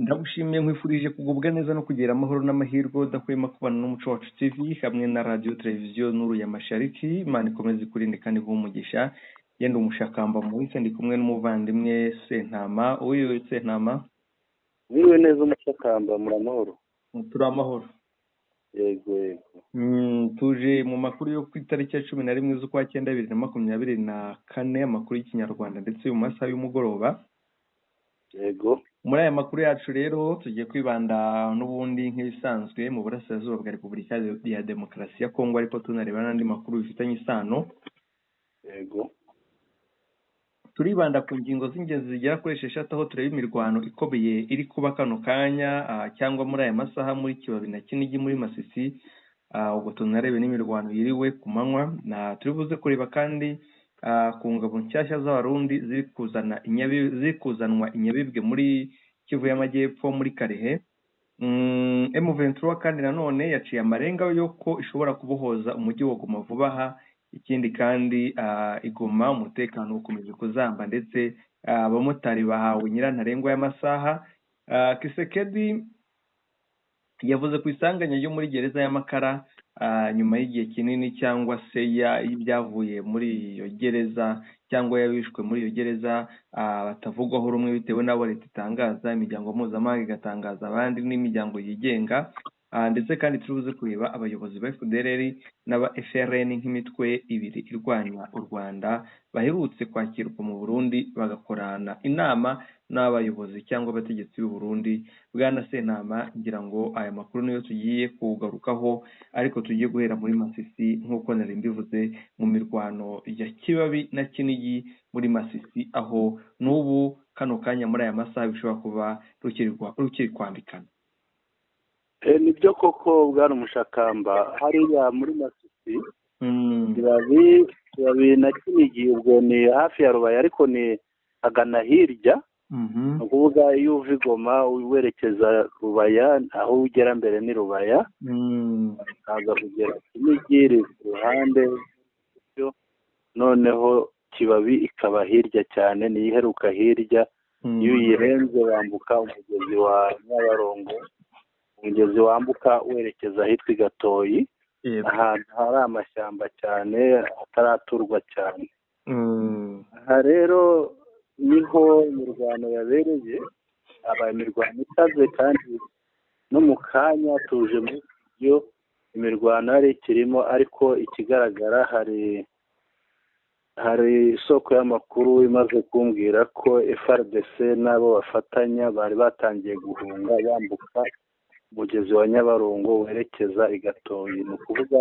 Ndagushimiye, nkwifurije kugubwa neza no kugira amahoro n'amahirwe udahwema kubana n'Umuco Wacu TV hamwe na radiyo televiziyo Nuru ya Mashariki. Imana ikomeze ikurinde kandi iguhe umugisha. Yenda umushakamba muhise, ndi kumwe n'umuvandimwe Sentama. Uyu Sentama. Mwiriwe neza umushakamba, muri amahoro? Turi amahoro. Yego yego. Tuje mu makuru yo ku itariki ya 11 z'ukwa cyenda 2024, amakuru y'Ikinyarwanda ndetse mu masaha y'umugoroba. Yego. Muri aya makuru yacu rero tugiye kwibanda n'ubundi nk'ibisanzwe mu burasirazuba bwa Repubulika ya Demokarasi ya Kongo, ariko tunareba n'andi makuru bifitanye isano. Yego. Turibanda ku ngingo z'ingenzi zigera kuri 6, aho tureba imirwano ikomeye iri kuba kano kanya cyangwa muri aya masaha muri Kibabi na Kinigi muri Masisi, ubwo tunarebe n'imirwano yiriwe ku manywa. Na turi buze kureba kandi ku ngabo nshyashya z'Abarundi ziri kuzanwa inyabibwe muri Kivu y'Amajyepfo muri Karehe. M23 kandi nanone yaciye amarenga y'uko ishobora kubohoza umujyi wa Goma vuba aha. Ikindi kandi igoma umutekano ukomeje kuzamba, ndetse abamotari bahawe nyirantarengwa y'amasaha. Kisekedi yavuze ku isanganya ryo muri gereza y'Amakara nyuma y'igihe kinini, cyangwa se y'ibyavuye muri iyo gereza cyangwa yabishwe muri iyo gereza batavugwaho rumwe bitewe n'abo leta itangaza, imiryango mpuzamahanga igatangaza abandi n'imiryango yigenga. Ndetse kandi turibuze kureba abayobozi ba FDLR n'aba FRN nk'imitwe ibiri irwanya u Rwanda baherutse kwakirwa mu Burundi bagakorana inama n'abayobozi cyangwa abategetsi b'u Burundi. Bwana Sentama, ngira ngo aya makuru niyo tugiye kugarukaho, ariko tugiye guhera muri Masisi nk'uko nari mbivuze, mu mirwano ya Kibabi na Kinigi muri Masisi, aho n'ubu kano kanya muri aya masaha bishobora kuba rukiri kwambikana. Nibyo koko bwana umushakamba, hariya muri Masisi Kibabi na Kinigi, ubwo ni hafi ya Rubaya ariko ni agana hirya. Ni ukuvuga iyo uva i Goma werekeza Rubaya, aho ugera mbere ni Rubaya, ukaza kugera Kinigi iri ku ruhande, noneho Kibabi ikaba hirya cyane, niyo iheruka hirya. Iyo uyirenze wambuka umugezi wa Nyabarongo, umugezi wambuka werekeza ahitwa i Gatoyi, ahantu hari amashyamba cyane ataraturwa cyane. Aha rero niho imirwano yabereye, habaye imirwano ikaze, kandi no mu kanya tuje muri yo imirwano yari ikirimo, ariko ikigaragara hari isoko y'amakuru imaze kumbwira ko FARDC n'abo bafatanya bari batangiye guhunga bambuka umugezi wa Nyabarongo werekeza i Gatoyi. Ni ukuvuga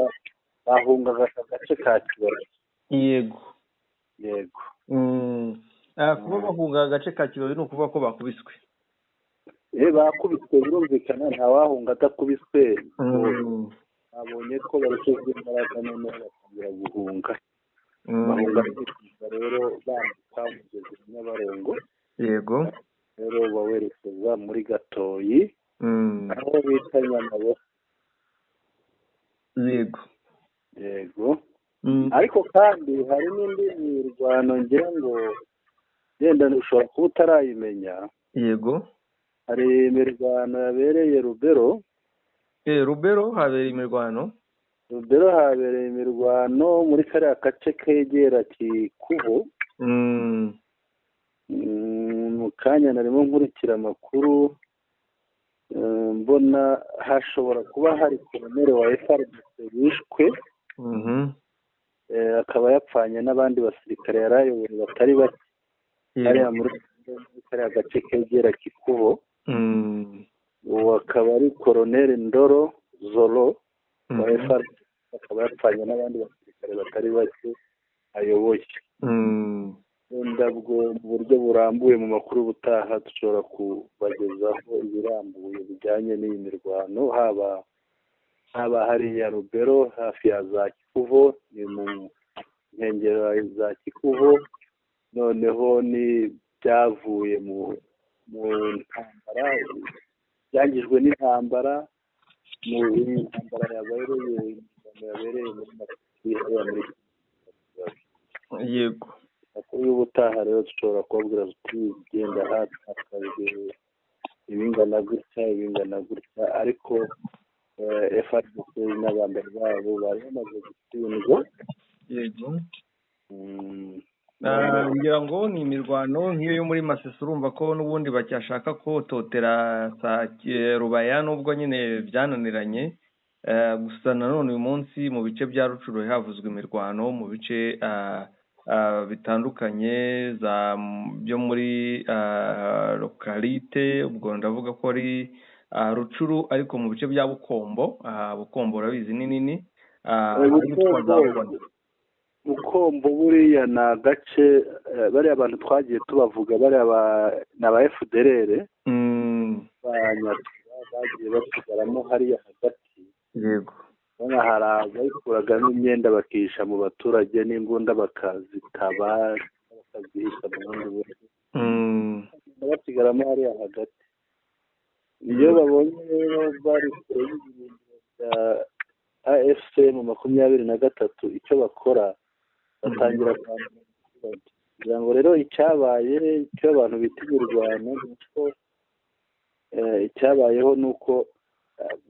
bahungaga agace ka Kibabi. Yego yego. Kuba bahunga agace ka Kibabi ni ukuvuga ko bakubiswe. Bakubiswe birumvikana, ntawahunga adakubiswe. Babonye ko barushijeho imbaraga noneho batangira guhunga. Bahunga rero bambuka umugezi wa Nyabarongo. Yego. Rero bawerekeza muri Gatoyi, aho bita Nyamabohe. Yego yego. Ariko kandi hari n'indi mirwano ngira ngo yenda ushobora kuba utarayimenya. Yego. Hari imirwano yabereye Rubero. Rubero habereye imirwano. Rubero habereye imirwano muri kariya gace kegera Kikubo. Mu kanya narimo nkurikira amakuru, mbona hashobora kuba hari koloneli wa FARDC wishwe, akaba yapfanye n'abandi basirikare yari ayoboye batari bake hariya muri kariya gace kegera Kikubo. Uwo akaba ari koloneli Ndoro Zoro wa FARDC, akaba yapfanye n'abandi basirikare batari bake ayoboye. Ndabwo mu buryo burambuye mu makuru ubutaha dushobora kubagezaho ibirambuye bijyanye n'iyi mirwano, haba hariya Rubero hafi ya za Kikuvo, ni mu nkengero za Kikuvo, noneho ni byavuye mu ntambara byangijwe n'intambara, mu ntambara yabereye muri Masisi muri. Yego. Amakuru y'ubutaha rero dushobora kubabwira tuti genda hafi akazi Ibingana gutya, ibingana gutya, ariko FARDC n'abambari babo bari bamaze gutsindwa. Yego. Ngira ngo ni imirwano nk'iyo yo muri Masisi, urumva ko n'ubundi bacyashaka kototera Rubaya, nubwo nyine byananiranye. Gusa nanone uyu munsi mu bice bya Rucuru havuzwe imirwano mu bice bitandukanye byo muri lokalite, ubwo ndavuga ko ari Rucuru, ariko mu bice bya Bukombo. Bukombo urabizi ni nini. Bukombo buriya ni agace bariya abantu twagiye tubavuga, bariya ni aba FDLR ba bagiye basigaramo hariya hagati. Yego. Hari abayikuragamo imyenda bakihisha mu baturage, n'imbunda bakazitaba bakazihisha mu bundi buryo, basigaramo hariya hagati. Iyo babonye rero bari kure y'ibirindiro bya AFC mu 23, icyo bakora batangira kwambura abaturage. Kugira ngo rero icyabaye, icyo abantu bita imirwano, ni uko icyabayeho ni uko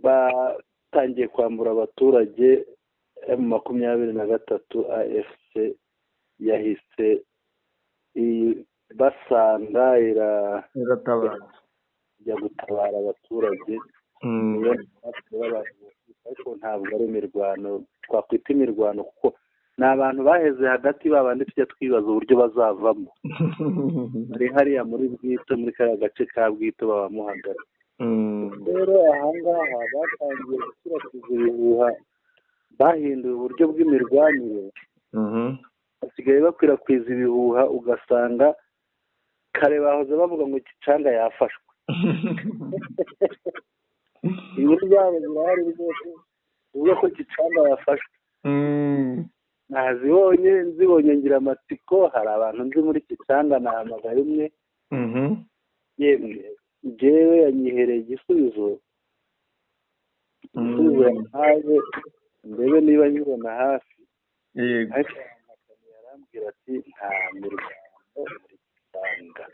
batangiye kwambura abaturage. M23 AFC yahise basanga iratabara, ijya gutabara abaturage. Ariko ntabwo ari imirwano twakwita imirwano, kuko ni abantu baheze hagati, babandi tujya twibaza uburyo bazavamo. Bari hariya muri Bwito, muri kariya gace ka Bwito babamo hagati. Rero ahangaha batangiye gukwirakwiza ibihuha, bahinduye uburyo bw'imirwanire, basigaye bakwirakwiza ibihuha, ugasanga kare bahoze bavuga ngo Gicanga yafashwe. Inkuru zabo zirahari rwose uvuga ko Gicanga yafashwe. Nazibonye, nzibonye ngira amatsiko. Hari abantu nzi muri Gicanga, nahamagaye umwe, yemwe njyewe yanyihereye igisubizo. Igisubizo yampaye, ndebe niba nkibona hafi. Yego. Ariko yarambwira ati nta mirwano muri Gicanga.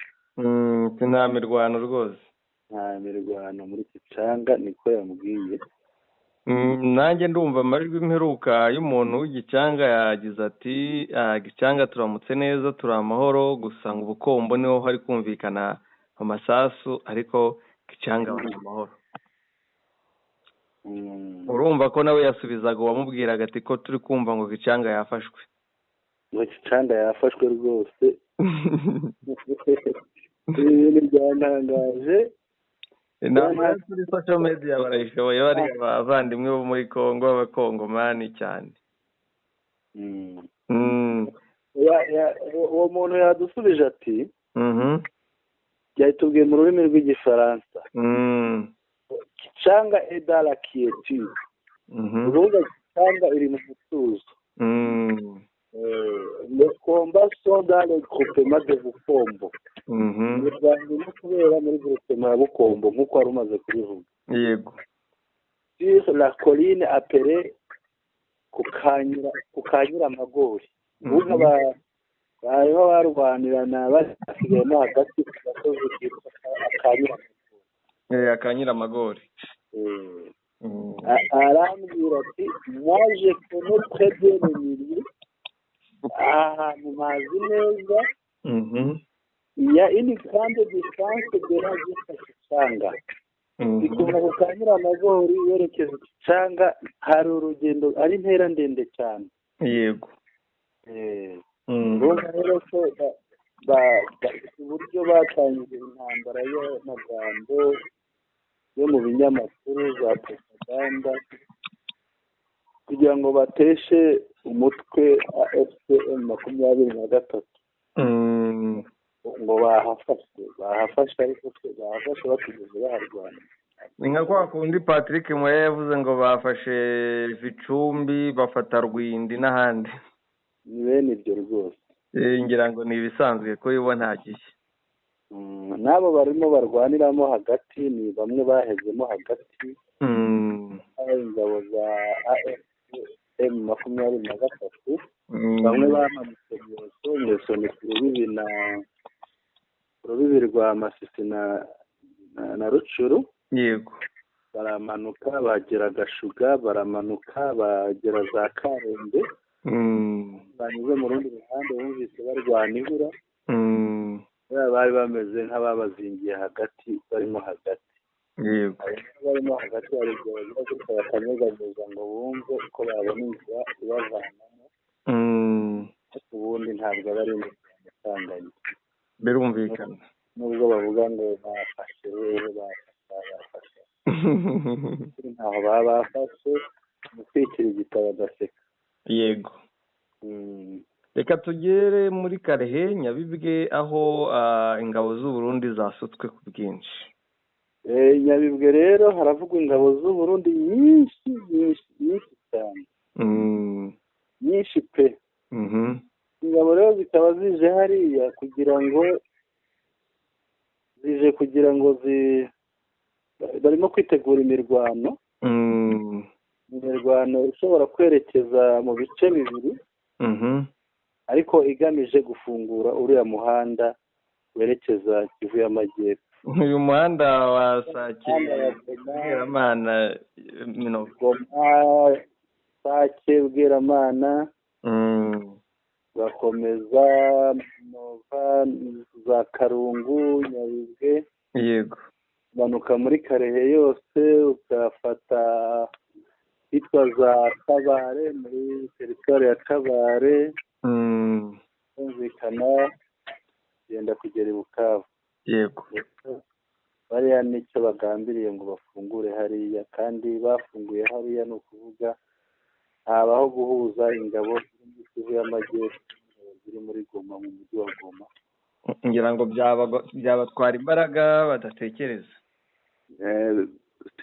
Nta mirwano rwose. Nta mirwano muri Gicanga, niko yambwiye. Nanjye ndumva amajwi mperuka y'umuntu w'Igicanga yagize ati Gicanga turamutse neza, turi amahoro, gusa ngo Bukombo niho hari kumvikana amasasu, ariko Gicanga bari amahoro. Urumva ko nawe yasubizaga uwamubwiraga ati ko turi kumva ngo Gicanga yafashwe. Ngo Gicanga yafashwe rwose. Ibi bintu byantangaje. Inama yo kuri social media barayishoboye, bariya abavandimwe bo muri Kongo b'abakongomani cyane. Uwo muntu yadusubije ati, yatubwiye mu rurimi rw'Igifaransa, Gicanga est dans la quiétude. Urubuga Gicanga iri mu mutuzo. Les combats sont dans le groupement de Bukombo. Imirwano irimo kubera muri groupement ya Bukombo, nk'uko wari umaze kubivuga. Yego. Sur la colline appelée Kukanyura Magori. Ubuga bariho barwanirana, basigayemo hagati ku gasozi kitwa Akanyura. Akanyura Magori. Arambwira ati moi je connais très bien le milieu, aha hantu mpazi neza, il y a une grande distance de là jusqu'à Gicanga. Kuva ku Kanyuramagori werekeza Gicanga hari urugendo, ari intera ndende cyane. Yego. Urumva rero ko uburyo batangiye intambara y'amagambo yo mu binyamakuru za propaganda kugira ngo bateshe umutwe AFC M23, ngo bahafashe, bahafashe, ariko se bahafashe batigeze baharwana? Ni nka kwa kundi Patrick Muya yavuze ngo bafashe Vicumbi, bafata Rwindi n'ahandi. Ni bene ibyo rwose. Ngira ngo ni ibisanzwe ko bo nta gishya. N'abo barimo barwaniramo hagati ni bamwe bahezemo hagati, ingabo za AFC M23, bamwe bamanutse Mweso. Mweso ni ku rubibi na urubibi rwa Masisi na na Rucuru. Yego. Baramanuka bagera Gashuga, baramanuka bagera za Karembe. Banyuze mu rundi ruhande bumvise barwana ihura. Bari bameze nk'ababazingiye hagati, barimo hagati. Yego. Barimo hagati hari igihe bagira gutya bakanyeganyeza ngo bumve uko babona inzira ibavanamo. Ariko ubundi ntabwo aba ari imirwano itanganye. Birumvikana. Nubwo bavuga ngo bafashe hehe, bafashe. Ntaho baba bafashe, gutwikira igitabo agaseka. Yego. Reka tugere muri Karehe Nyabibwe aho ingabo z'u Burundi zasutswe ku bwinshi. Nyabibwe rero haravugwa ingabo z'u Burundi nyinshi nyinshi nyinshi cyane. Nyinshi pe. Ingabo rero zikaba zije hariya kugira ngo barimo kwitegura imirwano. Imirwano ishobora kwerekeza mu bice bibiri. Ariko igamije gufungura uriya muhanda werekeza Kivu y'Amajyepfo. Uyu muhanda wa Sake Bweramana Minova. Goma, Sake Bweramana, bakomeza Minova za Karungu, Nyabibwe. Yego. Manuka muri Karehe yose ukafata hitwa za Kabare muri teritwari ya Kabare. Kumvikana genda kugera i Bukavu. Yego. Bariya nicyo bagambiriye ngo bafungure hariya, kandi bafunguye hariya ni ukuvuga habaho guhuza ingabo ziri muri Kivu y'Amajyepfo ziri muri Goma, mu mujyi wa Goma. Ngira ngo byabatwara imbaraga badatekereza.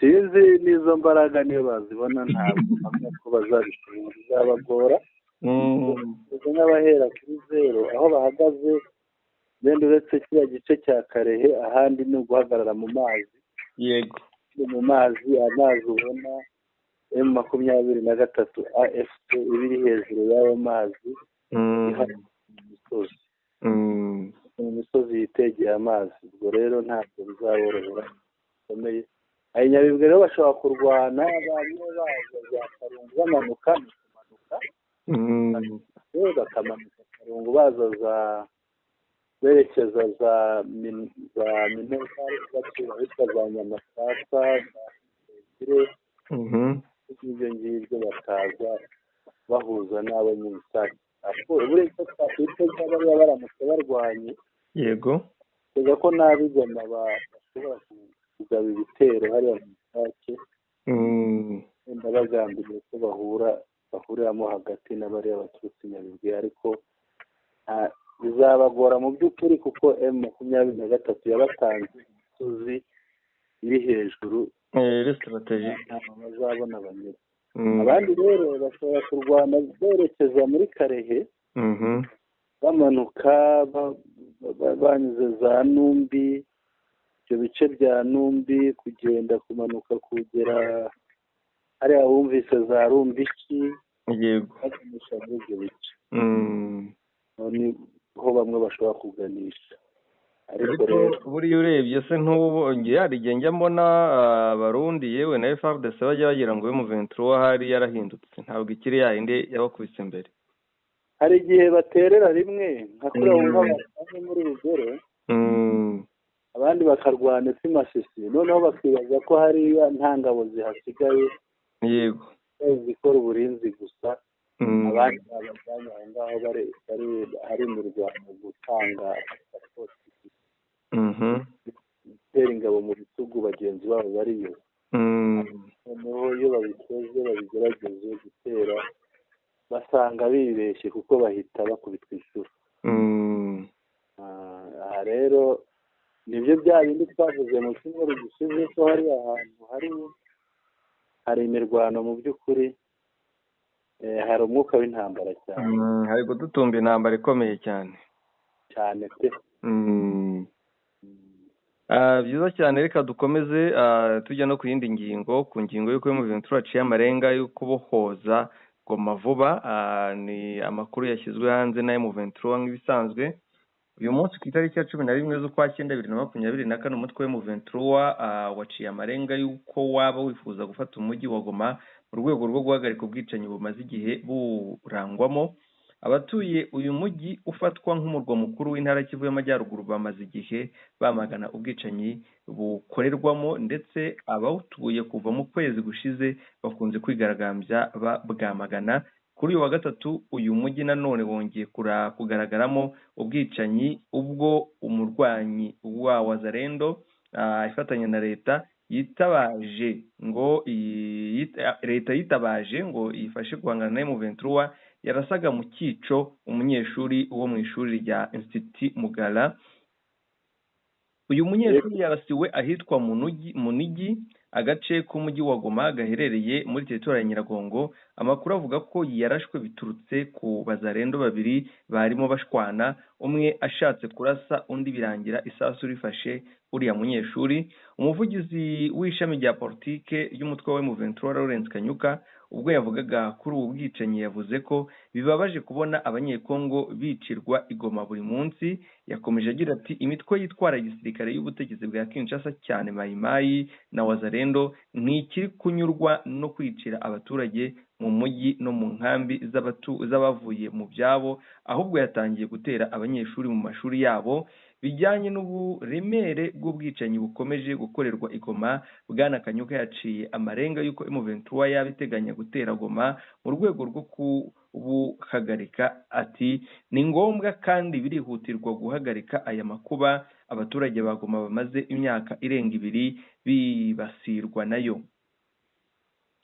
Sinzi n'izo mbaraga niyo bazibona, ntabwo mpamya ko bazabishobora, bizabagora. Nk'abahera kuri zero aho bahagaze, wenda uretse kiriya gice cya Karehe, ahandi ni uguhagarara mu mazi. Yego. Mu mazi, amazi ubona M23 AFC iba iri hejuru y'ayo mazi, mu misozi. Mu misozi yitegeye amazi. Ubwo rero ntabwo bizaborohera bikomeye. Nyabibwe rero bashobora kurwana bamwe baza za Karungu bamanuka, bakamanuka Karungu baza za berekeza za Minova, bacira ahitwa za Nyamasasa, za Kire, ibyo ngibyo bakaza bahuza n'abo mu Isake. Uretse twakwitega bariya baramutse barwanye. Yego. Tega ko n'ab'Igoma bashobora kugaba ibitero hariya mu Isake. Wenda bagambiriye ko bahuriramo hagati n'abariya baturutse Nyabibwe, ariko bizabagora mu by'ukuri kuko M23 yabatanze imisozi iri hejuru. Ntabwo bazabona banyura. Abandi rero bashobora kurwana berekeza muri Karehe, bamanuka banyuze za Numbi, ibyo bice bya Numbi, kugenda kumanuka kugera hariya wumvise za Rumbiki. Yego. Baganisha muri ibyo bice. Niho bamwe bashobora kuganisha. Ariko rero buriya urebye se ntubonye hari igihe njya mbona Abarundi yewe na FARDC bajya bagira ngo M23 hari yarahindutse, ntabwo ikiri yayindi yabakubise imbere. Hari igihe baterera rimwe nka kuriya wumva basanze muri Rugero, abandi bakarwana epfo Masisi, noneho bakibaza ko hariya nta ngabo zihasigaye. Yego. Zikora uburinzi gusa, abandi babajyanye aho ngaho bari hari imirwano gutanga sapoti, gutera ingabo mu bitugu bagenzi babo bariyo. Noneho iyo babikoze babigerageje gutera, basanga bibeshye kuko bahita bakubitwa inshuro. Aha rero nibyo bya bindi twavuze mu cyumweru gishize ko hari ahantu hari imirwano mu by'ukuri, hari umwuka w'intambara cyane. Hari gututumba intambara ikomeye cyane cyane pe. Byiza cyane, reka dukomeze tujya no ku yindi ngingo, ku ngingo y'uko M23 aciye amarenga yo kubohoza Goma vuba. Ni amakuru yashyizwe hanze na M23 nk'ibisanzwe. Uyu munsi ku itariki ya 11 z'ukwa 9 2024, umutwe wa M23 waciye amarenga y'uko waba wifuza gufata umujyi wa Goma mu rwego rwo guhagarika ubwicanyi bumaze igihe burangwamo. Abatuye uyu mujyi ufatwa nk'umurwa mukuru w'intara Kivu y'Amajyaruguru bamaze igihe bamagana ubwicanyi bukorerwamo, ndetse abawutuye kuva mu kwezi gushize bakunze kwigaragambya babwamagana. Kuri uyu wa gatatu uyu mujyi nanone wongeye kugaragaramo ubwicanyi ubwo umurwanyi wa Wazalendo ifatanya na leta yitabaje ngo leta yitabaje ngo ifashe guhangana na M23 yarasaga mu cyico umunyeshuri wo mu ishuri rya Institut Mugala. Uyu munyeshuri yarasiwe ahitwa Munigi, agace k'umujyi wa Goma gaherereye muri teritori ya Nyiragongo. Amakuru avuga ko yarashwe biturutse ku bazarendo babiri barimo bashwana, umwe ashatse kurasa undi birangira isasu rifashe uriya munyeshuri. Umuvugizi w'ishami rya politike ry'umutwe wa M23 Lawrence Kanyuka, ubwo yavugaga kuri ubu bwicanyi, yavuze ko bibabaje kubona abanyekongo bicirwa i Goma buri munsi. Yakomeje agira ati imitwe yitwara gisirikare y'ubutegetsi bwa Kinshasa cyane Mayimayi na Wazalendo ntikiri kunyurwa no kwicira abaturage mu mujyi no mu nkambi z'abavuye mu byabo, ahubwo yatangiye gutera abanyeshuri mu mashuri yabo. Bijyanye n'uburemere bw'ubwicanyi bukomeje gukorerwa i Goma, Bwana Kanyuka yaciye amarenga y'uko M23 yaba iteganya gutera Goma mu rwego rwo kubuhagarika. Ati ni ngombwa kandi birihutirwa guhagarika aya makuba abaturage ba Goma bamaze imyaka irenga 2 bibasirwa nayo.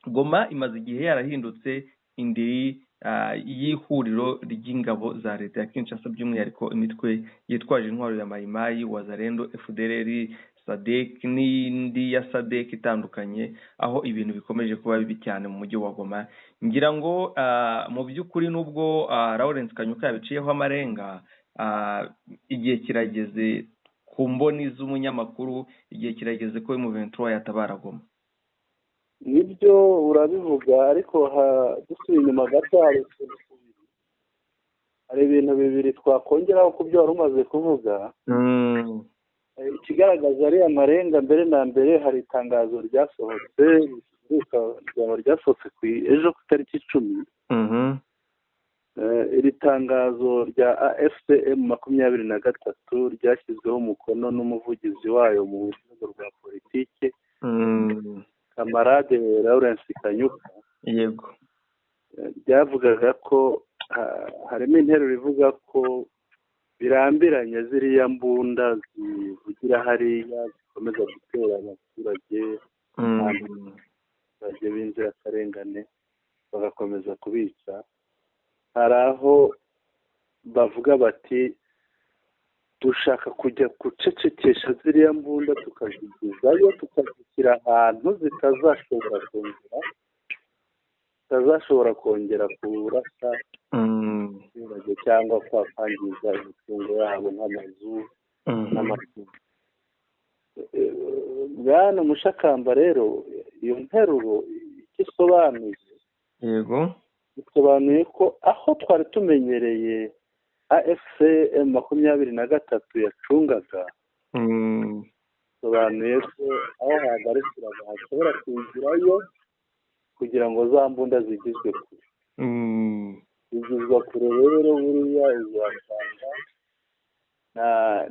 Goma imaze igihe yarahindutse indiri y'ihuriro ry'ingabo za leta ya Kinshasa, by'umwihariko imitwe yitwaje intwaro ya Mayimayi, Wazalendo, FDLR, SADC n'indi ya SADC itandukanye, aho ibintu bikomeje kuba bibi cyane mu mujyi wa Goma. Ngira ngo mu by'ukuri nubwo Lawrence Kanyuka yabiciyeho amarenga, igihe kirageze ku mboni z'umunyamakuru, igihe kirageze ko M23 yatabara Goma. Nibyo urabivuga, ariko dusubiye inyuma gato hari ibintu bibiri twakongeraho ku byo wari umaze kuvuga. Ikigaragaza ari amarenga, mbere na mbere hari itangazo ryasohotse ejo ku itariki 10. Iri tangazo rya AFCM 23 ryashyizweho umukono n'umuvugizi wayo mu rwego rwa politike, Kamarade Lawrence Kanyuka. Yego, byavugaga ko harimo interuro ivuga ko birambiranye ziriya mbunda zivugira hariya zikomeza gutera abaturage b'inzirakarengane bagakomeza kubica. Hari aho bavuga bati dushaka kujya gucecekesha ziriya mbunda tukazigezayo, tukazishyira ahantu zitazashobora kongera kurasa abaturage cyangwa kwangiza imitungo yabo nk'amazu n'amatungo. Bwana Mushakamba rero iyo nteruro icyo isobanuye, yego, bisobanuye ko aho twari tumenyereye AFCM 23 yacungaga, bisobanuye ko aho hagarukiraga hashobora kwinjirayo kugira ngo za mbunda zigizwe kure. Zigizwa kure rero buriya uzasanga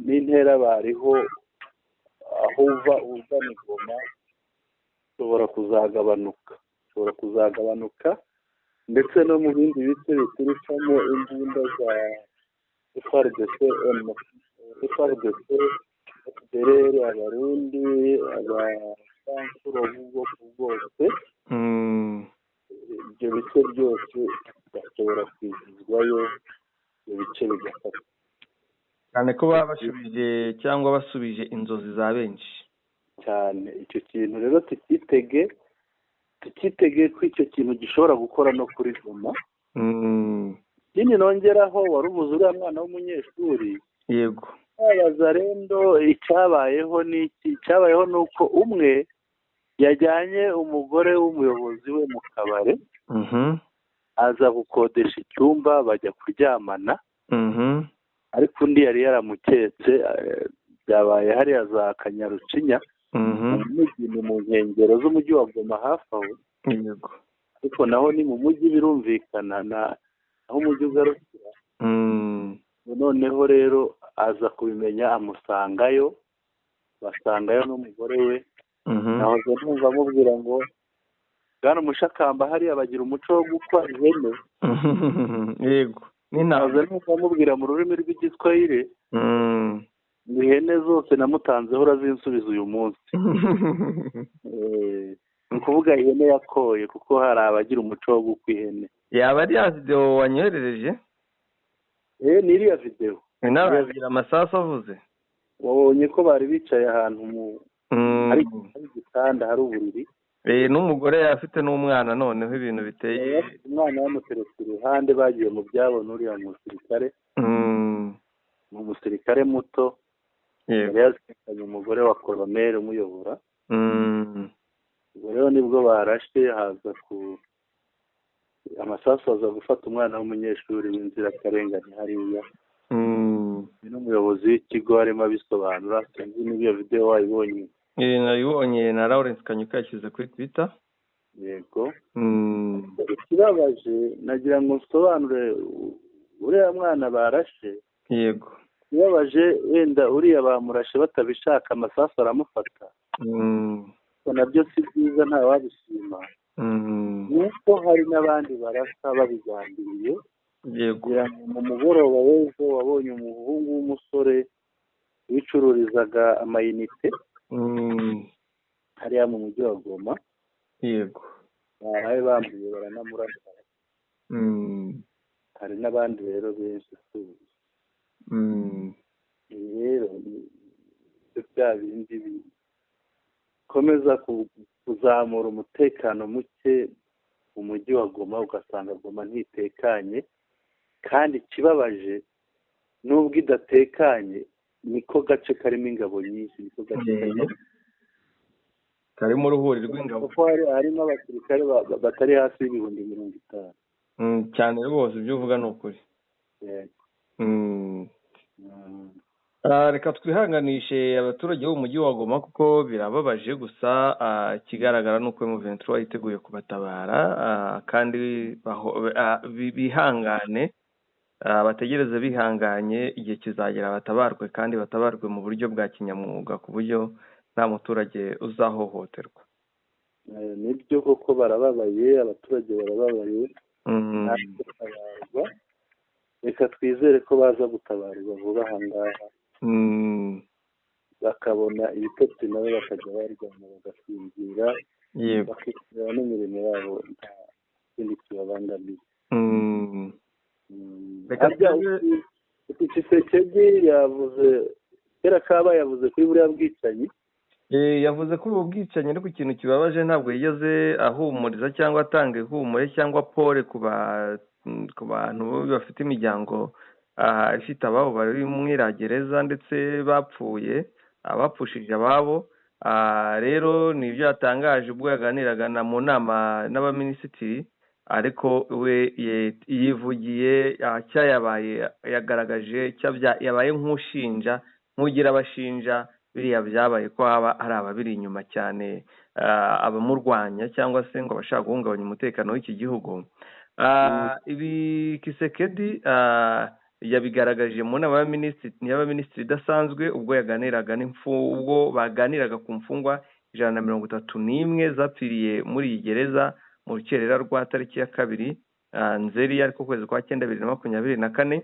n'intera bariho aho uva ugana i Goma ushobora kuzagabanuka ndetse no mu bindi bice biturukamo imbunda za FARDC, FDLR, Abarundi, abasansuro b'ubwoko bwose. Ibyo bice byose bashobora kwizizwayo, ibyo bice bigafatwa. Cyane ko baba basubije cyangwa basubije inzozi za benshi cyane. Icyo kintu rero tukitege ko icyo kintu gishobora gukora no kuri Goma. Ikindi nongeraho, wari ubuze uriya mwana w'umunyeshuri. Yego, Wazalendo icyabayeho ni iki? Icyabayeho ni uko umwe yajyanye umugore w'umuyobozi we mu kabare, aza gukodesha icyumba bajya kuryamana. Ariko undi yari yaramuketse. Byabaye hariya za Kanyarucinya, ni mu nkengero z'umujyi wa Goma hafi aho. Ariko naho ni mu mujyi, birumvikana aho umujyi ugarukira. Noneho rero aza kubimenya, amusangayo, basangayo n'umugore we. Nahoze numva amubwira ngo bwana Umushakamba hariya bagira umuco wo gukwa ihene. Yego. Nahoze numva amubwira mu rurimi rw'igiswahili ngo ihene zose namutanzeho urazinsubiza uyu munsi. Ni ukuvuga ihene yakoye, kuko hari abagira umuco wo gukwa ihene. Yaba ari ya videwo wanyoherereje? Ni iriya videwo. Nabagira amasasu avuze. Wabonye ko bari bicaye ahantu mu hari igitanda, hari uburiri. N'umugore afite n'umwana, noneho ibintu biteye. Umwana bamuteretse iruhande, bagiye mu byabo n'uriya musirikare. Ni umusirikare muto. Yari yazirikanye umugore wa koroneri umuyobora. Ubwo rero nibwo barashe, haza ku amasasu aza gufata umwana w'umunyeshuri w'inzirakarengane hariya. N'umuyobozi w'ikigo arimo abisobanura. Sinzi niba iyo videwo wayibonye. Nayibonye na Lawrence Kanyuka yashyize kuri Twitter. Yego. Ikibabaje nagira ngo nsobanure uriya mwana barashe. Yego. Ikibabaje wenda uriya bamurashe batabishaka, amasasu aramufata. Nabyo si byiza, ntawabishima. Nuko hari n'abandi barasa babigambiriye. Yego. Mu mugoroba w'ejo wabonye umuhungu w'umusore wicururizaga amayinite hariya mu mujyi wa Goma. Yego. Baraye bambuye baranamurasa. Hari n'abandi rero benshi. Rero bya bindi bikomeza kuzamura umutekano muke mu mujyi wa Goma, ugasanga Goma ntitekanye. Kandi ikibabaje nubwo idatekanye, niko gace karimo ingabo nyinshi, niko gace karimo uruhuri rw'ingabo, kuko harimo abasirikare batari hafi y'ibihumbi 50. Cyane rwose, ibyo uvuga ni ukuri. Reka twihanganishe abaturage bo mu mujyi wa Goma, kuko birababaje. Gusa ikigaragara ni uko M23 yiteguye kubatabara, kandi bihangane, bategereze bihanganye, igihe kizagera batabarwe, kandi batabarwe mu buryo bwa kinyamwuga, ku buryo nta muturage uzahohoterwa. Nibyo koko barababaye, abaturage barababaye. Reka twizere ko baza gutabarwa vuba aha ngaha, bakabona ibitotsi nabo bakajya baryama bagasinzira, bakikorera n'imirimo yabo nta kindi kibabangamiye. Tshisekedi yavuze kera kaba yavuze kuri buriya bwicanyi. Yavuze kuri ubu bwicanyi, ariko ikintu kibabaje ntabwo yigeze ahumuriza cyangwa atanga ihumure cyangwa pole ku bantu bafite imiryango ifite ababo bari mu iragereza ndetse bapfuye, abapfushije ababo. Rero ni ibyo yatangaje ubwo yaganiraga mu nama n'abaminisitiri, ariko we yivugiye cyayabaye, yagaragaje yabaye nk'ushinja, nk'ugira abashinja biriya byabaye ko haba hari ababiri inyuma cyane, abamurwanya cyangwa se ngo abashaka guhungabanya umutekano w'iki gihugu. Ibi Tshisekedi yabigaragaje mu nama y'abaminisitiri idasanzwe, ubwo yaganiraga ubwo baganiraga ku mfungwa 131 zapfiriye muri iyi gereza mu rukerera rwa tariki ya 2 Nzeri, ariko kwezi kwa 9 2024.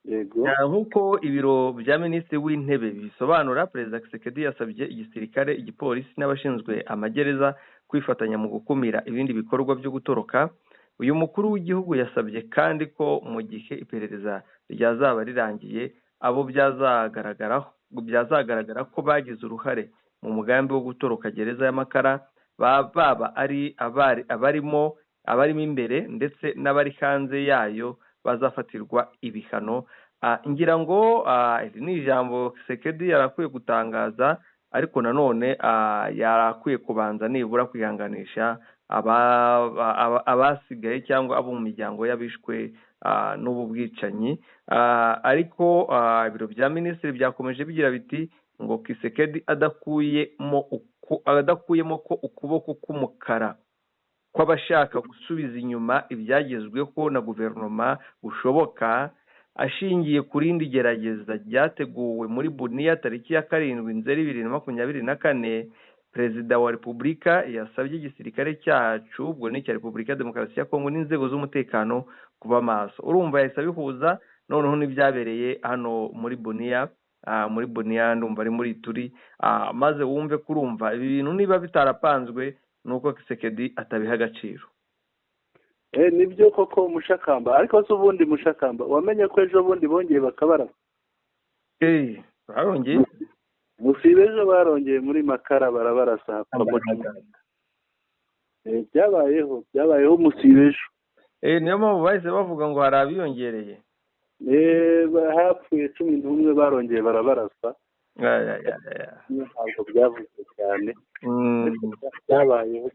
Yego. Nk'uko ibiro bya minisitiri w'intebe bisobanura, Perezida Tshisekedi yasabye igisirikare, igipolisi n'abashinzwe amagereza kwifatanya mu gukumira ibindi bikorwa byo gutoroka. Uyu mukuru w'igihugu yasabye kandi ko mu gihe iperereza ryazaba rirangiye, abo byazagaragara ko bagize uruhare mu mugambi wo gutoroka gereza y'amakara, baba ari abarimo imbere ndetse n'abari hanze yayo, bazafatirwa ibihano. Ngira ngo iri ni ijambo Tshisekedi yarakwiye gutangaza Ariko nanone yarakwiye kubanza nibura kwihanganisha abasigaye cyangwa abo mu miryango y'abishwe n'ubu bwicanyi. Ariko ibiro bya minisitiri byakomeje bigira biti ngo Kisekedi adakuyemo ko ukuboko k'umukara kw'abashaka gusubiza inyuma ibyagezweho na guverinoma bushoboka, ashingiye ku rindi gerageza ryateguwe muri Bunia tariki ya 7 Nzeri 2024, Perezida wa Repubulika yasabye igisirikare cyacu, ubwo ni icya Repubulika ya Demokarasi ya Kongo, n'inzego z'umutekano kuba maso. Urumva yahise abihuza noneho n'ibyabereye hano muri Bunia, muri Bunia ndumva ari muri Ituri, maze wumve kurumva ibi bintu niba bitarapanzwe nuko Kisekedi atabiha agaciro. Nibyo koko Mushakamba. Ariko se ubundi Mushakamba wamenye ko ejo bundi bongeye bakabara? Barongeye musibe ejo barongeye muri Makara barabarasa. Byabayeho musibe ejo. Niyo mpamvu bahise bavuga ngo hari abiyongereye. Hapfuye 11 barongeye barabarasa. Ntabwo byavuzwe cyane, byabayeho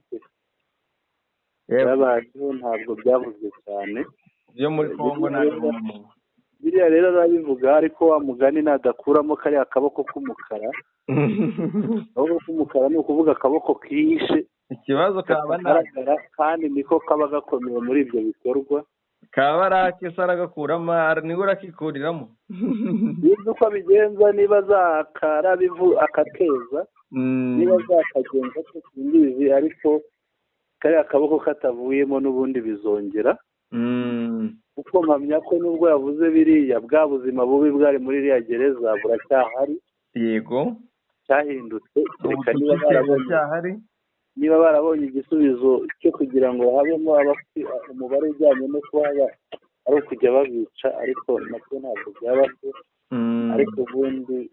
byabayeho ntabwo byavuzwe cyane byo muri Kongo. Ntabwo biriya rero arabivuga, ariko wa mugani nadakuramo kariya akaboko k'umukara. Akaboko k'umukara ni ukuvuga akaboko kihishe, ikibazo kaba kagaragara kandi niko kaba gakomeye muri ibyo bikorwa. Kaba arakese aragakuramo, niwe urakikuriramo. Niba uko abigenza, niba azakarabivu akateza, niba azakagenza simbizi, ariko kariya akaboko katavuyemo n'ubundi bizongera. Kuko mpamya ko nubwo yavuze biriya, bwa buzima bubi bwari muri iriya gereza buracyahari. Yego, cyahindutse. Kereka niba barabonye igisubizo cyo kugira ngo habemo umubare ujyanye no kuba ari ukujya babica, ariko nabyo ntabwo byaba byo. Ariko ubundi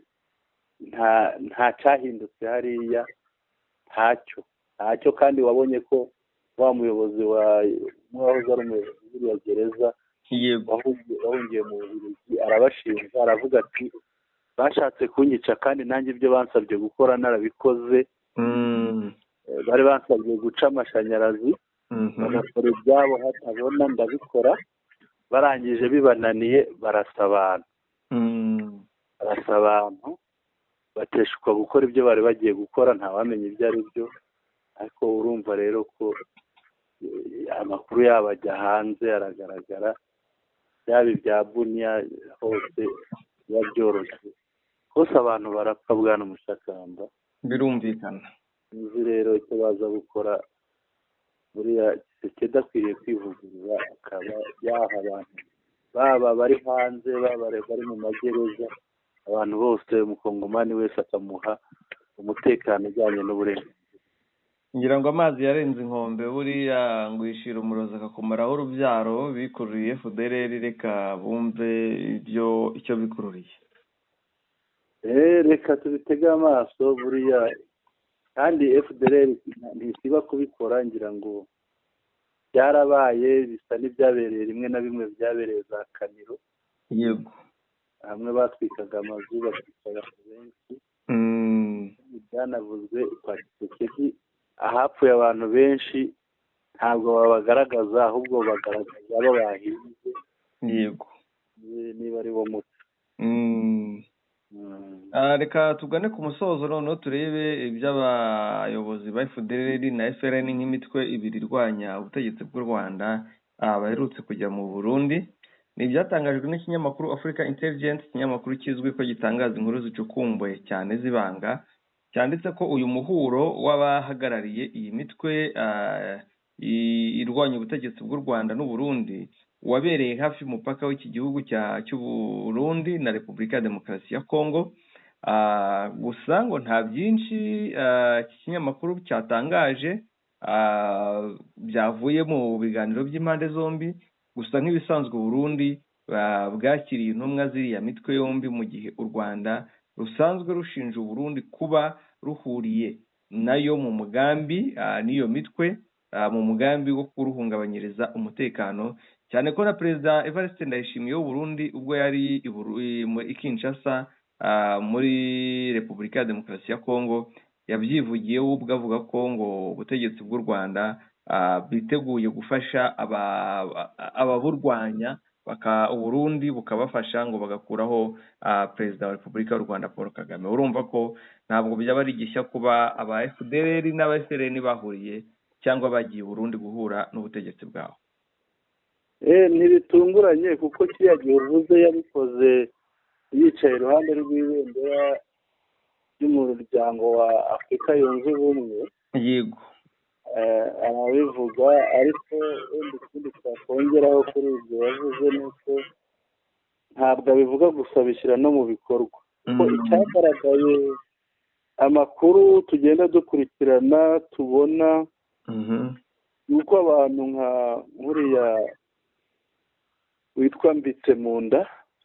nta cyahindutse hariya, ntacyo. Kandi wabonye ko wa muyobozi wa wahoze ari umuyobozi w'iriya gereza wahungiye mu Bubiligi arabashinja, aravuga ati bashatse kunyica kandi nanjye ibyo bansabye gukora narabikoze. Bari bansabye guca amashanyarazi bagakora ibyabo hatabona, ndabikora. Barangije bibananiye barasa abantu, barasa abantu bateshuka gukora ibyo bari bagiye gukora, ntawamenya ibyo ari byo. Ariko urumva rero ko amakuru yabo ajya hanze aragaragara, byaba ibya Bunia hose biba byoroshye hose, abantu barapfa bwana Mushakamba, birumvikana. Nzi rero icyo baza gukora, buriya Kisekedi akwiriye kwivugurura, akaba yaha abantu baba bari hanze, baba bari mu magereza, abantu bose, umukongomani wese akamuha umutekano ujyanye n'uburenganzira. Ngira ngo amazi yarenze inkombe, buriya ngo yishira umurozi akakumaraho urubyaro, bikururiye FDLR, reka bumve ibyo icyo bikururiye. Reka tubitege amaso buriya, kandi FDLR ntisiba kubikora. Ngira ngo byarabaye, bisa n'ibyabereye rimwe na bimwe byabereye za Kaniro. Yego, hamwe batwikaga amazu, batwika abantu benshi. Byanavuzwe kwa Kisekedi, ahapfuye abantu benshi ntabwo babagaragaza, ahubwo bagaragaza abo bahinze. Yego, niba ari wo muco. Reka tugane ku musozo noneho turebe iby'abayobozi ba FDLR na FRN nk'imitwe ibiri irwanya ubutegetsi bw'u Rwanda baherutse kujya mu Burundi. Ni ibyatangajwe n'ikinyamakuru Africa Intelligence, ikinyamakuru kizwi ko gitangaza inkuru zicukumbuye cyane zibanga, cyanditse ko uyu muhuro w'abahagarariye iyi mitwe irwanya ubutegetsi bw'u Rwanda n'u Burundi wabereye hafi y'umupaka w'iki gihugu cy'u Burundi na Repubulika ya Demokarasi ya Kongo. Gusa ngo nta byinshi iki kinyamakuru cyatangaje byavuye mu biganiro by'impande zombi. Gusa nk'ibisanzwe Burundi bwakiriye intumwa ziriya mitwe yombi, mu gihe u Rwanda rusanzwe rushinja Burundi kuba ruhuriye nayo mu mugambi n'iyo mitwe, mu mugambi wo kuruhungabanyiriza umutekano, cyane ko na Perezida Evariste Ndayishimiye w'u Burundi ubwo yari i Kinshasa muri Repubulika ya Demokarasi ya Kongo yabyivugiye we ubwe avuga ko ngo ubutegetsi bw'u Rwanda biteguye gufasha ababurwanya Uburundi bukabafasha ngo bagakuraho Perezida wa Repubulika y'u Rwanda Paul Kagame. Urumva ko ntabwo byaba ari gishya kuba aba FDLR n'aba FLN bahuriye cyangwa bagiye Burundi guhura n'ubutegetsi bwaho. Ntibitunguranye kuko kiriya gihe uvuze yabikoze yicaye iruhande rw'ibendera ry'umuryango wa Afurika Yunze Ubumwe. Yego. Arabivuga, ariko wenda ikindi twakongeraho kuri ibyo yavuze ni uko ntabwo abivuga gusa, abishyira no mu bikorwa. Kuko icyagaragaye, amakuru tugenda dukurikirana tubona ni uko abantu nka nkuriya witwa Mbitse Munda.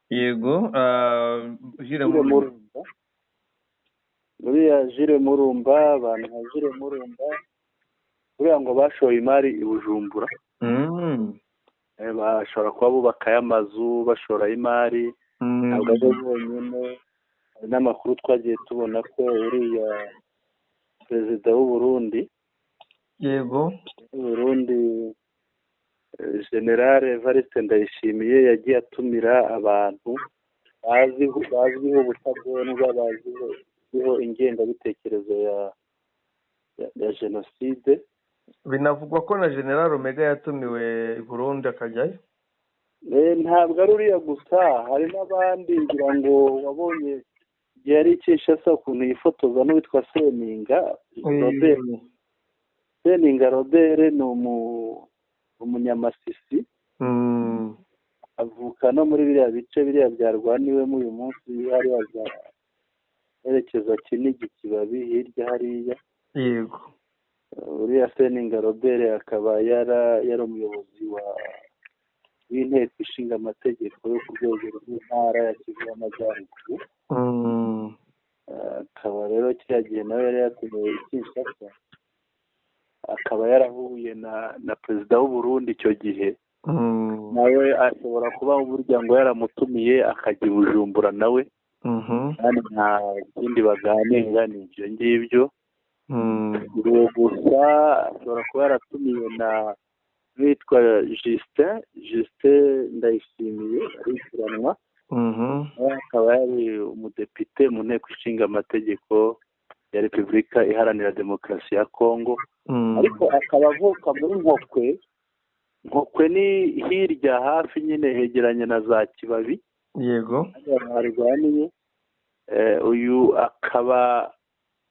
Yego, Jire Murumba. Uriya Jire Murumba, abantu nka Jire Murumba buriya ngo bashoye imari i Bujumbura. Bashobora kuba bubakayo amazu, bashorayo imari, ntabwo ari bonyine. Hari n'amakuru twagiye tubona ko uriya perezida w'u Burundi, yego, Burundi General Evariste Ndayishimiye yagiye atumira abantu bazwiho ubutagondwa, bazwiho ingengabitekerezo ya jenoside. Binavugwa ko na General Omega yatumiwe i Burundi akajyayo. Ntabwo ari uriya gusa, hari n'abandi. Ngira ngo wabonye igihe yari i Kinshasa ukuntu yifotoza n'uwitwa Seninga Robert. Seninga Robert ni umunyamasisi, avuka no muri biriya bice biriya byarwaniwemo uyu munsi, hariya za herekeza Kinigi, Kibabi, hirya hariya. Yego. Uriya Seninga Robert akaba yari umuyobozi w'inteko ishinga amategeko yo ku rwego rw'intara ya Kivu y'Amajyaruguru. Akaba rero kiriya gihe nawe yari yatumiwe i Kinshasa, akaba yarahuye na perezida w'u Burundi icyo gihe. Nawe ashobora kuba burya ngo yaramutumiye akajya i Bujumbura nawe, kandi nta kindi baganira, ni ibyo ngibyo. Uwo gusa ashobora kuba yaratumiwe na witwa Justin Ndayishimiye, arikuranwa, akaba yari umudepite mu nteko ishinga amategeko ya Repubulika Iharanira Demokarasi ya Kongo, ariko akaba avuka muri Nkokwe. Nkokwe ni hirya hafi nyine, hegeranye na za Kibabi. Yego. Harwaniye. Uyu akaba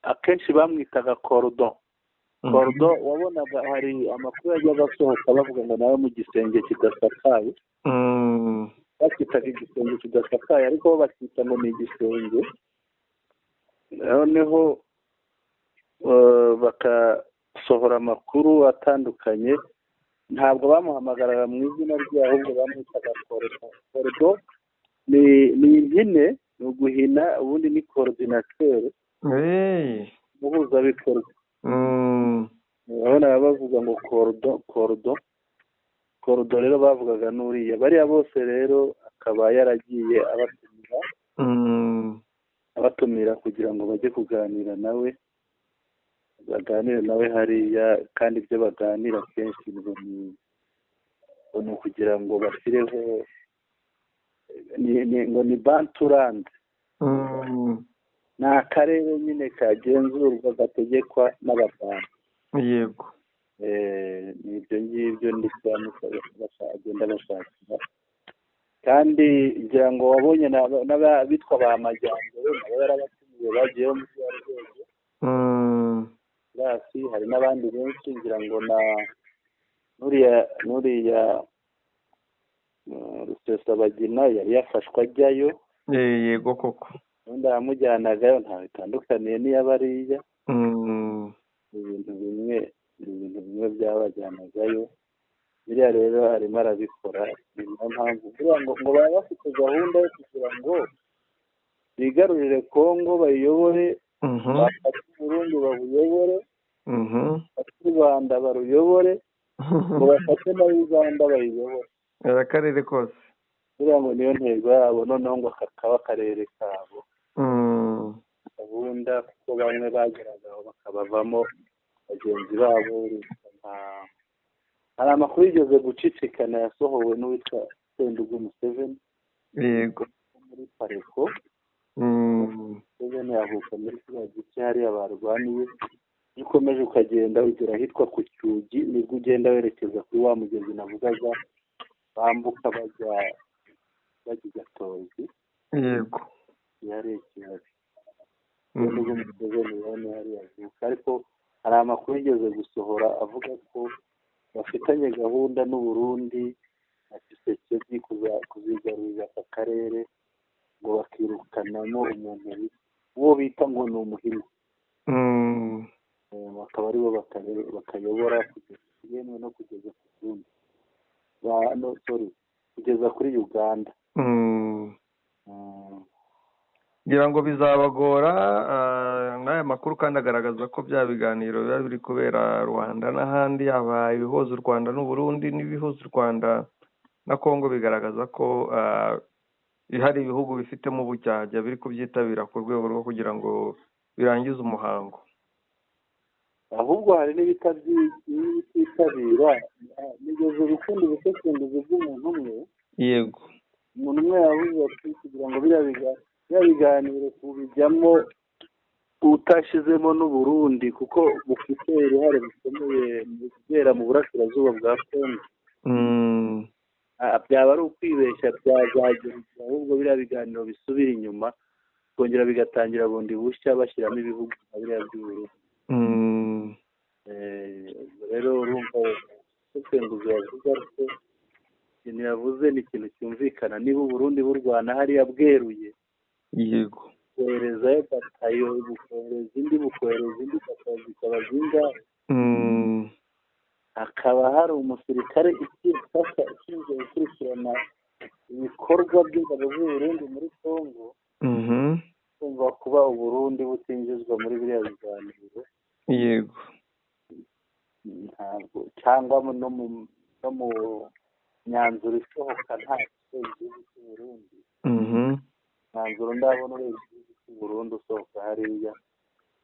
akenshi bamwitaga Cordon. Cordon, wabonaga hari amakuru yajyaga asohoka bavuga ngo nawe mu gisenge kidasakaye, bakitaga igisenge kidasakaye, ariko bo bakita ngo ni igisenge. Noneho bakasohora amakuru atandukanye, ntabwo bamuhamagaraga mu izina rye, ahubwo bamwitaga Cordon. Cordon ni impine, ni uguhina, ubundi ni coordinateur, umuhuzabikorwa. Urabona bavuga ngo Cordon, Cordon, Cordon rero bavugaga n'uriya. Bariya bose rero akaba yaragiye abatumira kugira ngo bajye kuganira nawe, baganire nawe hariya. Kandi ibyo baganira kenshi ni ukugira ngo bashyireho ngo ni Banturande, ni akarere nyine kagenzurwa gategekwa n'ababantu. Yego. Ni ibyo ngibyo ndetse agenda bashakira. Kandi ngira ngo wabonye n'abitwa ba Majyambere nabo yarabatumiye, bagiyeho muri ya rwego hasi. Hari n'abandi benshi, ngira ngo na nuriya Rusesabagina yari yafashwe ajyayo. Yego koko. Ubundi yamujyanagayo, ntawe bitandukaniye n'iy'abariya. Ibintu bimwe, ibintu bimwe byabajyanagayo. Biriya rero arimo arabikora, ni nayo mpamvu ngo baba bafite gahunda yo kugira ngo bigarurire Kongo bayiyobore, bafate Burundi babuyobore, bafate u Rwanda baruyobore, ngo bafate na Uganda bayiyobore, akarere kose. Buriya ngo niyo ntego yabo, noneho ngo kakaba akarere kabo. gahunda, kuko bamwe bageraga aho bakabavamo bagenzi babo. Hari amakuru yigeze gucicikana yasohowe n'uwitwa Sendugu Museveni. Yego. Muri Pareko. Museveni yavuka muri kiriya gice hariya barwaniye. Iyo ukomeje ukagenda ugera ahitwa ku Cyugi, nibwo ugenda werekeza kuri wa mugezi navugaga bambuka bajya i Gatozi. Yego. Hariya Kibabi. Sendugu Museveni rero hariya avuka, ariko hari amakuru yigeze gusohora avuga ko bafitanye gahunda n'u Burundi na Tshisekedi kuzigarurira aka karere, ngo bakirukanamo umuntu uwo bita ngo ni umuhima, bakaba aribo bakayobora yemwe no kugeza ku Burundi, kugeza kuri Uganda. Ngira ngo bizabagora. N'aya makuru kandi agaragaza ko bya biganiro biba biri kubera Rwanda n'ahandi, yaba ibihuza u Rwanda n'u Burundi n'ibihuza u Rwanda na Kongo, bigaragaza ko hari ibihugu bifitemo ubucyajya biri kubyitabira ku rwego rwo kugira ngo birangize umuhango. Ahubwo hari n'ibititabira. Nigeze gukunda ubusesenguzi bw'umuntu umwe. Yego. Umuntu umwe yavuze ati kugira ngo biriya biganiro kubijyamo utashyizemo n'u Burundi, kuko bufite uruhare rukomeye mu kubera mu burasirazuba bwa Kongo, byaba ari ukwibeshya, byazagera ahubwo biriya biganiro bisubira inyuma kongera bigatangira bundi bushya bashyiramo ibihugu nka biriya by'u Burundi. Rero urumva ubusesenguzi bavuga ko ikintu yavuze ni ikintu cyumvikana. Niba u Burundi burwana hariya bweruye, yego, koherezayo batayo, bukohereza indi, bukohereza indi batayo, zikaba zingahe, hakaba hari umusirikare ushinzwe gukurikirana ibikorwa by'ingabo z'u Burundi muri Kongo, kumva kuba u Burundi butinjizwa muri biriya biganiro. Yego. Ntabwo, cyangwa no mu myanzuro isohoka nta igihugu cy'u Burundi. Mwanzuro ndabona ureba igihugu cy'u Burundi usohoka hariya,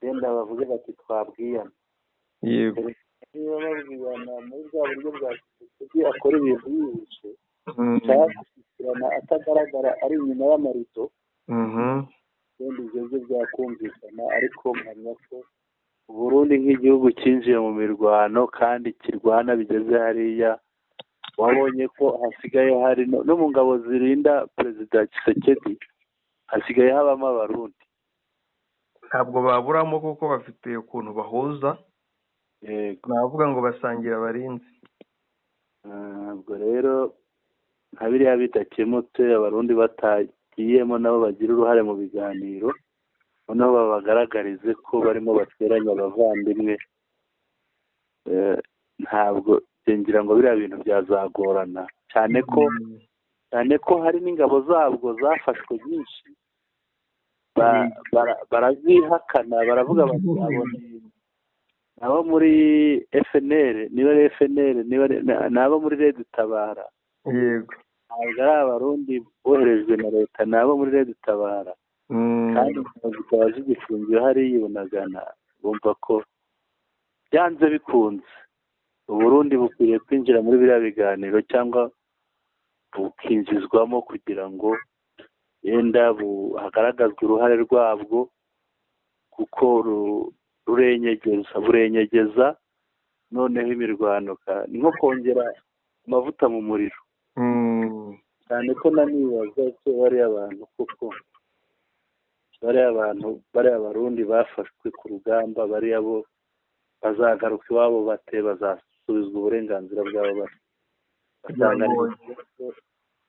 wenda bavuge bati twabwiyana. Yego. Niba babwiyana muri bwa buryo bwa Tshisekedi akora ibintu yihishe, cyangwa gushyikirana atagaragara ari inyuma y'amarido, wenda ibyo byo byakumvikana. Ariko mpamya ko Burundi nk'igihugu cyinjiye mu mirwano kandi kirwana bigeze hariya, wabonye ko hasigaye hari no mu ngabo zirinda Perezida Tshisekedi hasigaye habamo Abarundi. Ntabwo baburamo kuko bafite ukuntu bahuza. Yego. Navuga ngo basangira abarinzi. Ubwo rero nka biriya bidakemutse, Abarundi batagiyemo nabo bagira uruhare mu biganiro, noneho babagaragarize ko barimo bateranya abavandimwe, ntabwo ngira ngo biriya bintu byazagorana, cyane ko hari n'ingabo zabwo zafashwe nyinshi, barazihakana, baravuga bati abo muri FNL, niba ari FNL, niba nabo muri Red Tabara. Yego. Ntabwo ari Abarundi boherejwe na leta, nabo muri Red Tabara. Kandi zikaba zigifungiwe hariya Bunagana. Bumva ko byanze bikunze Uburundi bukwiriye kwinjira muri biriya biganiro, cyangwa bukinjizwamo kugira ngo yenda hagaragazwe uruhare rwabwo, kuko burenyegeza noneho imirwano ni nko kongera amavuta mu muriro. Cyane ko nanibaza ko bariya abantu koko bariya abantu bariya Abarundi bafashwe ku rugamba, bariya bo bazagaruka iwabo bate, bazasubizwa uburenganzira bwabo bate?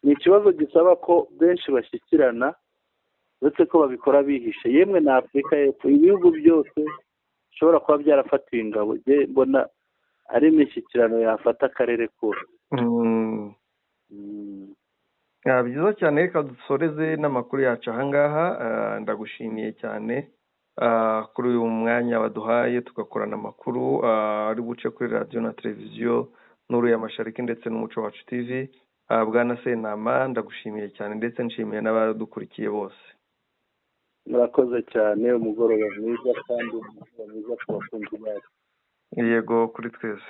Ni ikibazo gisaba ko benshi bashyikirana, uretse ko babikora bihishe. Yemwe na Afurika y'Epfo, ibihugu byose bishobora kuba byarafatiwe ingabo, mbona ari imishyikirano yafata akarere kose. Byiza cyane, reka dusoreze n'amakuru yacu ahangaha. Ndagushimiye cyane kuri uyu mwanya baduhaye tugakorana amakuru ari buce kuri radiyo na televiziyo Nuru ya Mashariki ndetse n'Umuco Wacu TV. Bwana Sentama, ndagushimiye cyane ndetse nshimiye n'abadukurikiye bose. Murakoze cyane, umugoroba mwiza kandi umugoroba mwiza ku bakunzi bacu. Yego, kuri twese.